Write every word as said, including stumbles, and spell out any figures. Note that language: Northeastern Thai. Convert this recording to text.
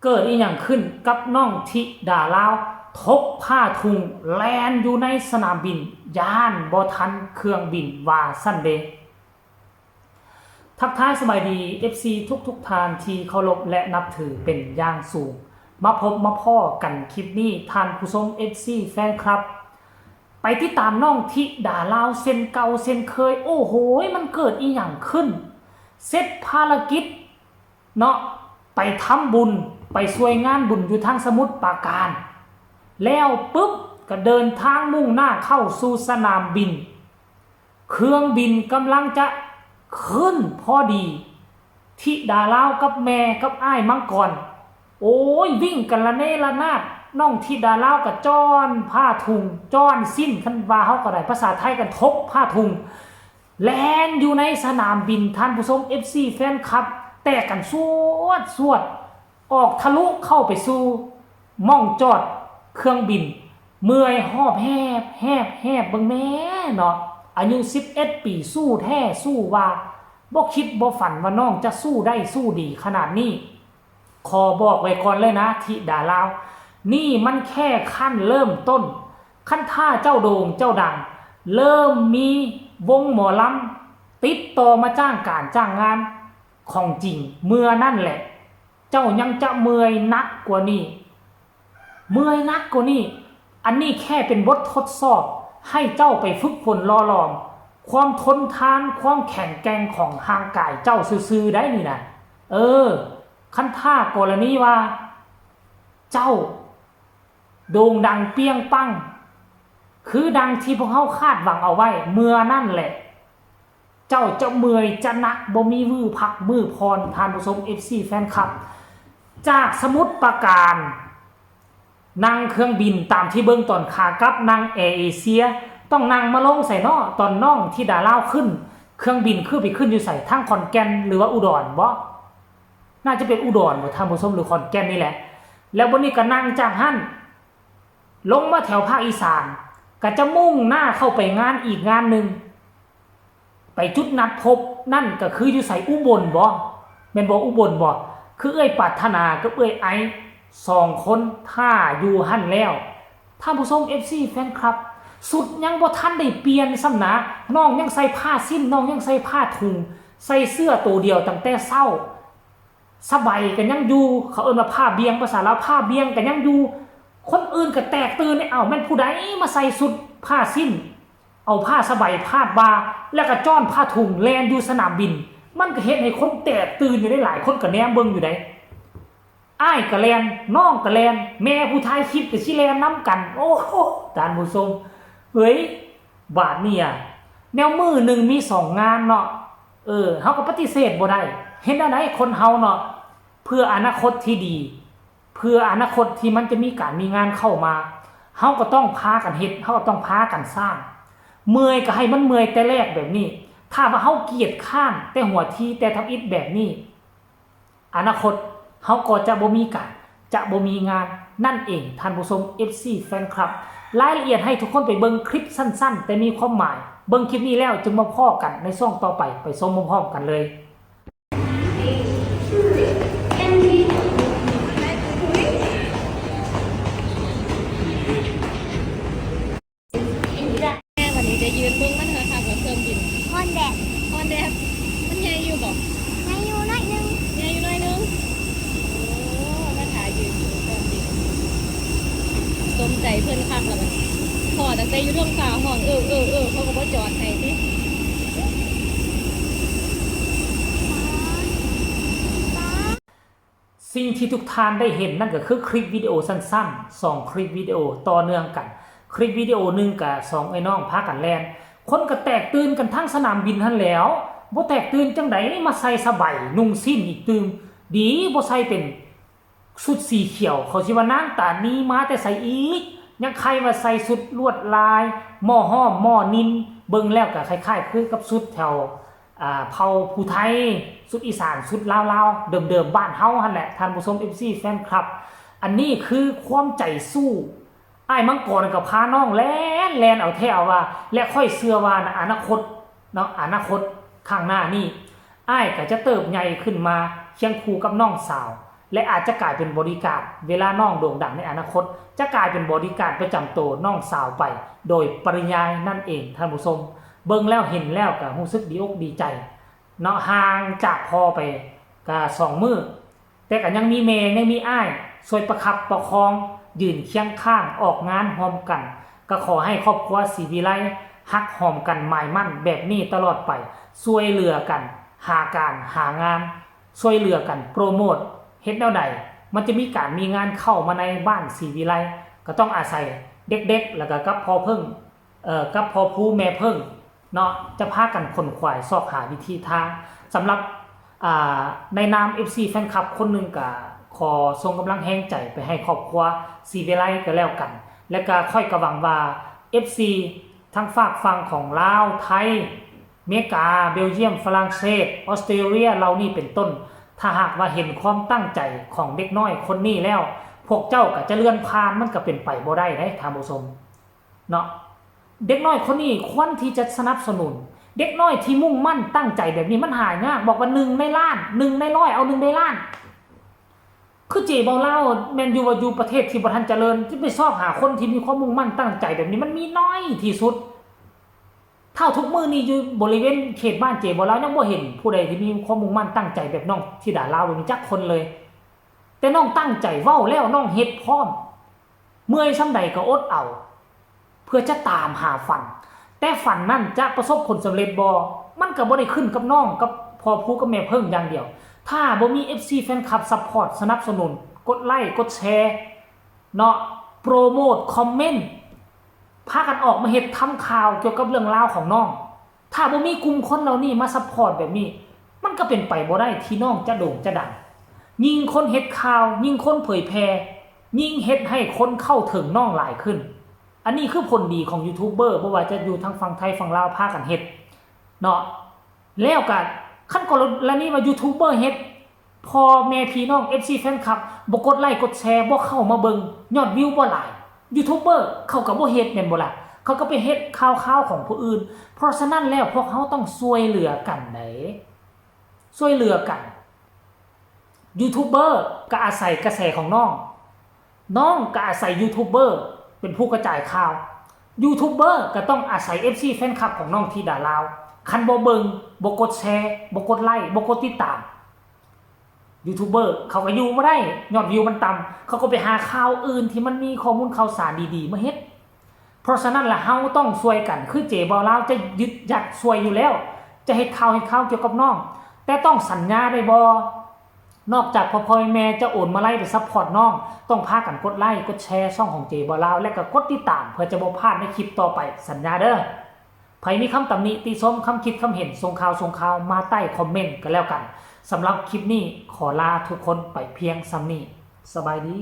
เกิดอีหยังขึ้นกับน้องธิดาลาว ถกผ้าถุงแล่นอยู่ในสนามบิน ย้านบ่ทันเครื่องบินว่าซั่นเด้ ทักทายสบายดี เอฟซี ทุกๆท่านที่เคารพและนับถือเป็นอย่างสูง มาพบมาพ้อกันคลิปนี้ ท่านผู้ชม เอฟซี แฟนคลับ ไปติดตามน้องธิดาลาวเช่นเก่าเช่นเคย โอ้โห มันเกิดอีหยังขึ้น เสร็จภารกิจ เนาะ ไปทำบุญ ไปช่วยงานบุญอยู่ทางสมุทรปราการ แล้วปุ๊บก็เดินทางมุ่งหน้าเข้าสู่สนามบิน เครื่องบินกำลังจะขึ้นพอดี ธิดาลาวกับแม่กับอ้ายมังกร โอ้ย วิ่งกันระเนระนาด น้องธิดาลาวก็จ้อนผ้าถุง จ้อนสิ้น คันว่าเฮาก็ได้ภาษาไทยกัน ถกผ้าถุง แล่นอยู่ในสนามบิน ท่านผู้ชม เอฟซี แฟนคลับ แตกกันสวดสวด ออกทะลุเข้าไปสู่หม่องจอดเครื่องบิน เมื่อยหอบแหบแหบแหบ เบิ่งแหน่เนาะ อายุสิบเอ็ดปี สู้แท้สู้ว่า บ่คิดบ่ฝันว่าน้องจะสู้ได้สู้ดีขนาดนี้ ขอบอกไว้ก่อนเลยนะ ธิดาลาว นี่มันแค่ขั้นเริ่มต้น คันถ้าเจ้าโด่งเจ้าดัง เริ่มมีวงหมอลำติดต่อมาจ้างการจ้างงาน ของจริง เมื่อนั้นแหละ เจ้ายังจะเมื่อยหนักกว่านี้ เมื่อยหนักกว่านี้ อันนี้แค่เป็นบททดสอบ ให้เจ้าไปฝึกฝนหล่อหลอม ความทนทาน ความแข็งแกร่งของร่างกายเจ้าซื่อๆ ได้นี่นะ เออ คันถ้ากรณีว่า เจ้าโด่งดังเปรี้ยงปัง คือดังที่พวกเฮาคาดหวังเอาไว้ เมื่อนั้นแหละ เจ้าจะเมื่อยจะหนัก บ่มีมื้อพักมื้อผ่อน ท่านผู้ชม เอฟซี แฟนคลับ จากสมุทรปราการ นั่งเครื่องบิน ตามที่เบิ่งตอนขากลับ นั่งแอร์เอเชีย ต้องนั่งมาลงใส่เนาะ ตอนน้องธิดาลาวขึ้นเครื่องบิน คือไปขึ้นอยู่ไส ทางขอนแก่นหรือว่าอุดรบ่ น่าจะเป็นอุดรบ่ ท่านผู้ชม หรือขอนแก่นนี่แหละ แล้วบัดนี้ก็นั่งจากหั้น ลงมาแถวภาคอีสาน ก็จะมุ่งหน้าเข้าไปงานอีกงานหนึ่ง ไปจุดนัดพบนั่นก็คืออยู่ไส อุบลบ่ แม่นบ่ อุบลบ่ คือเอื้อยปรารถนากับเอื้อยไอซ์ สองคนท่าอยู่หั้นแล้ว ท่านผู้ชม เอฟซี แฟนคลับ ชุดยังบ่ทันได้เปลี่ยนซ้ำนะ น้องยังใส่ผ้าสิ้น น้องยังใส่ผ้าถุง ใส่เสื้อตัวเดียวตั้งแต่เช้า สบายก็ยังอยู่ เขาเอิ้นว่าผ้าเบี่ยง ภาษาลาว ผ้าเบี่ยงก็ยังอยู่ คนอื่นก็แตกตื่นเนี่ย อ้าว แม่นผู้ใดมาใส่ชุดผ้าสิ้น เอาผ้าสบายพาดบ่า แล้วก็จ้อนผ้าถุงแล่นอยู่สนามบิน มันก็เฮ็ดให้คนแตกตื่นอยู่ได้ หลายคนก็แนมเบิ่งอยู่ได้ อ้ายก็แล่น น้องก็แล่น แม่ผู้ถ่ายคลิปก็สิแล่นนำกัน โอ้โห ท่านผู้ชม เฮ้ย บาดนี้อะ แนวมื้อหนึ่งมีสองงานเนาะ เออ เฮาก็ปฏิเสธบ่ได้ เฮ็ดแนวใดคนเฮาเนาะ เพื่ออนาคตที่ดี เพื่ออนาคตที่มันจะมีการมีงานเข้ามา เฮาก็ต้องพากันเฮ็ด เฮาก็ต้องพากันสร้าง เมื่อยก็ให้มันเมื่อยแต่แรกแบบนี้ ถ้าว่าเฮาเกียจคร้านแต่หัวทีแต่ทำอิฐแบบนี้ อนาคตเฮาก็จะบ่มีการ จะบ่มีงานนั่นเอง ท่านผู้ชม เอฟซี แฟนคลับ รายละเอียดให้ทุกคนไปเบิ่งคลิปสั้นๆ แต่มีความหมาย เบิ่งคลิปนี้แล้วจึงมาพ้อกันในช่วงต่อไป ไปชมพร้อมๆกันเลย แม่วันนี้จะยืนเบิ่งมันเหรอคะกับเครื่องบิน ฮ้อนแดด ฮ้อนแดด มันใหญ่อยู่บ่ ใหญ่อยู่หน่อยนึง ใหญ่อยู่หน่อยนึง โอ้ มาถ่ายยืนอยู่เครื่องบิน สมใจเพิ่นคักแล้วบัดนี้ พ้อตั้งแต่อยู่เทิงฟ้าฮ้อง เออ เออ เออ เขาก็บ่จอดให้ติ สิ่งที่ทุกท่านได้เห็นนั่นก็คือคลิปวิดีโอสั้นๆ สองคลิปวิดีโอต่อเนื่องกัน คลิปวิดีโอหนึ่งก็สองไอ้น้องพากันแล่น คนก็แตกตื่นกันทั้งสนามบินหั้นแหล้ว บ่แตกตื่นจั่งใด มาใส่สบายนุ่งสิ้นอีกตื่ม ดีบ่ใส่เป็นชุดสีเขียว เขาสิว่านางตานีมาแต่ไสอีก ยังใครว่าใส่ชุดลวดลาย หม้อห้อมหม้อนิล เบิ่งแล้วก็คล้ายๆ คือกับชุดแถว อ่า เผ่าผู้ไท ชุดอีสาน ชุดลาวๆ เดิมๆ บ้านเฮาหั่นแหละ ท่านผู้ชม เอฟซี แฟนคลับ อันนี้คือความใจสู้ อ้ายมังกรก็พาน้องแล่น แล่นเอาแท้เอาว่า และข้อยเชื่อว่านะ อนาคตเนาะ อนาคตข้างหน้านี้ อ้ายก็จะเติบใหญ่ขึ้นมาเคียงคู่กับน้องสาว และอาจจะกลายเป็นบอดี้การ์ด เวลาน้องโด่งดังในอนาคต จะกลายเป็นบอดี้การ์ดประจำตัวน้องสาวไป โดยปริยายนั่นเองท่านผู้ชม เบิ่งแล้วเห็นแล้วก็รู้สึกดีอกดีใจเนาะ ห่างจากพ่อไปก็สองมื้อ แต่ก็ยังมีแม่ยังมีอ้ายช่วยประคับประคอง ยืนเคียงข้างออกงานร่วมกัน ก็ขอให้ครอบครัวศรีวิไลฮักหอมกันหมายมั่นแบบนี้ตลอดไป ช่วยเหลือกันหาการหางาน ช่วยเหลือกันโปรโมท เฮ็ดแนวใดมันจะมีการมีงานเข้ามาในบ้านศรีวิไล ก็ต้องอาศัยเด็กๆ แล้วก็กับพ่อเพิ่ง เอ่อ กับพ่อผู้แม่เพิ่งเนาะ จะพากันขนขวายซอกหาวิธีทาง สำหรับ อ่า ในนาม เอฟซี แฟนคลับคนหนึ่งก็ขอส่งกำลังแฮงใจไปให้ครอบครัวศรีวิไลก็แล้วกัน และก็ข้อยก็หวังว่า เอฟซี ทั้งฝากฝั่งของลาว ไทย อเมริกา เบลเยียม ฝรั่งเศส ออสเตรเลีย เหล่านี้เป็นต้น ถ้าหากว่าเห็นความตั้งใจของเด็กน้อยคนนี้แล้ว พวกเจ้าก็จะเลื่อนผ่านมันก็เป็นไปบ่ได้เด้ท่านผู้ชมเนาะ เด็กน้อยคนนี้ควรที่จะสนับสนุน เด็กน้อยที่มุ่งมั่นตั้งใจแบบนี้มันหายาก บอกว่าหนึ่งในล้าน หนึ่งในร้อย เอาหนึ่งในล้าน คือเจเบาลาว แม่นอยู่ว่าอยู่ประเทศที่บ่ทันเจริญ ที่ไปซอกหาคนที่มีความมุ่งมั่นตั้งใจแบบนี้มันมีน้อยที่สุด เท่าทุกมื้อนี้อยู่บริเวณเขตบ้านเจเบาลาวยังบ่เห็นผู้ใดที่มีความมุ่งมั่นตั้งใจแบบน้องธิดาลาวแบบนี้จักคนเลย แต่น้องตั้งใจเว้าแล้วน้องเฮ็ดพร้อม เมื่อยส่ำใดก็อดเอา เพื่อจะตามหาฝัน แต่ฝันนั้นจะประสบผลสำเร็จบ่ มันก็บ่ได้ขึ้นกับน้องกับพ่อผู้กับแม่เพิ่งอย่างเดียว ถ้าบ่มี เอฟซี แฟนคลับซัพพอร์ตสนับสนุน กดไลค์กดแชร์เนาะ โปรโมท คอมเมนต์ พากันออกมาเฮ็ดทำข่าวเกี่ยวกับเรื่องราวของน้อง ถ้าบ่มีกลุ่มคนเหล่านี้มาซัพพอร์ตแบบนี้ มันก็เป็นไปบ่ได้ที่น้องจะโด่งจะดัง ยิ่งคนเฮ็ดข่าว ยิ่งคนเผยแพร่ ยิ่งเฮ็ดให้คนเข้าถึงน้องหลายขึ้น อันนี้คือผลดีของยูทูบเบอร์ บ่ว่าจะอยู่ทางฝั่งไทยฝั่งลาวพากันเฮ็ดเนาะ แล้วก็คันกรณีว่ายูทูบเบอร์เฮ็ด พ่อแม่พี่น้อง เอฟซี แฟนคลับบ่กดไลค์กดแชร์ บ่เข้ามาเบิ่ง ยอดวิวบ่หลาย ยูทูบเบอร์เขาก็บ่เฮ็ดแม่นบ่ล่ะ เขาก็ไปเฮ็ดข่าวๆของผู้อื่น เพราะฉะนั้นแล้วพวกเฮาต้องช่วยเหลือกันเด้ ช่วยเหลือกัน ยูทูบเบอร์ก็อาศัยกระแสของน้อง น้องก็อาศัยยูทูบเบอร์เป็นผู้กระจายข่าว ยูทูบเบอร์ก็ต้องอาศัย เอฟซี แฟนคลับของน้องธิดาลาว คันบ่เบิ่ง บ่กดแชร์ บ่กดไลค์ บ่กดติดตาม ยูทูบเบอร์เขาก็อยู่บ่ได้ ยอดวิวมันต่ำ เขาก็ไปหาข่าวอื่นที่มันมีข้อมูลข่าวสารดีๆมาเฮ็ด เพราะฉะนั้นล่ะ เฮาต้องช่วยกัน คือเจเบาลาวจะยึดหยัดช่วยอยู่แล้ว จะเฮ็ดข่าวเฮ็ดข่าวเกี่ยวกับน้อง แต่ต้องสัญญาได้บ่ นอกจากพ่อพ่อแม่จะโอนมาลัยไปซัพพอร์ตน้อง ต้องพากันกดไลค์กดแชร์ช่องของเจเบาลาว และก็กดติดตามเพื่อจะบ่พลาดในคลิปต่อไป สัญญาเด้อ ไผมีคำตำหนิติชม คำคิดคำเห็น ส่งข่าวส่งข่าวมาใต้คอมเมนต์ก็แล้วกัน สำหรับคลิปนี้ขอลาทุกคนไปเพียงส่ำนี้ สบายดี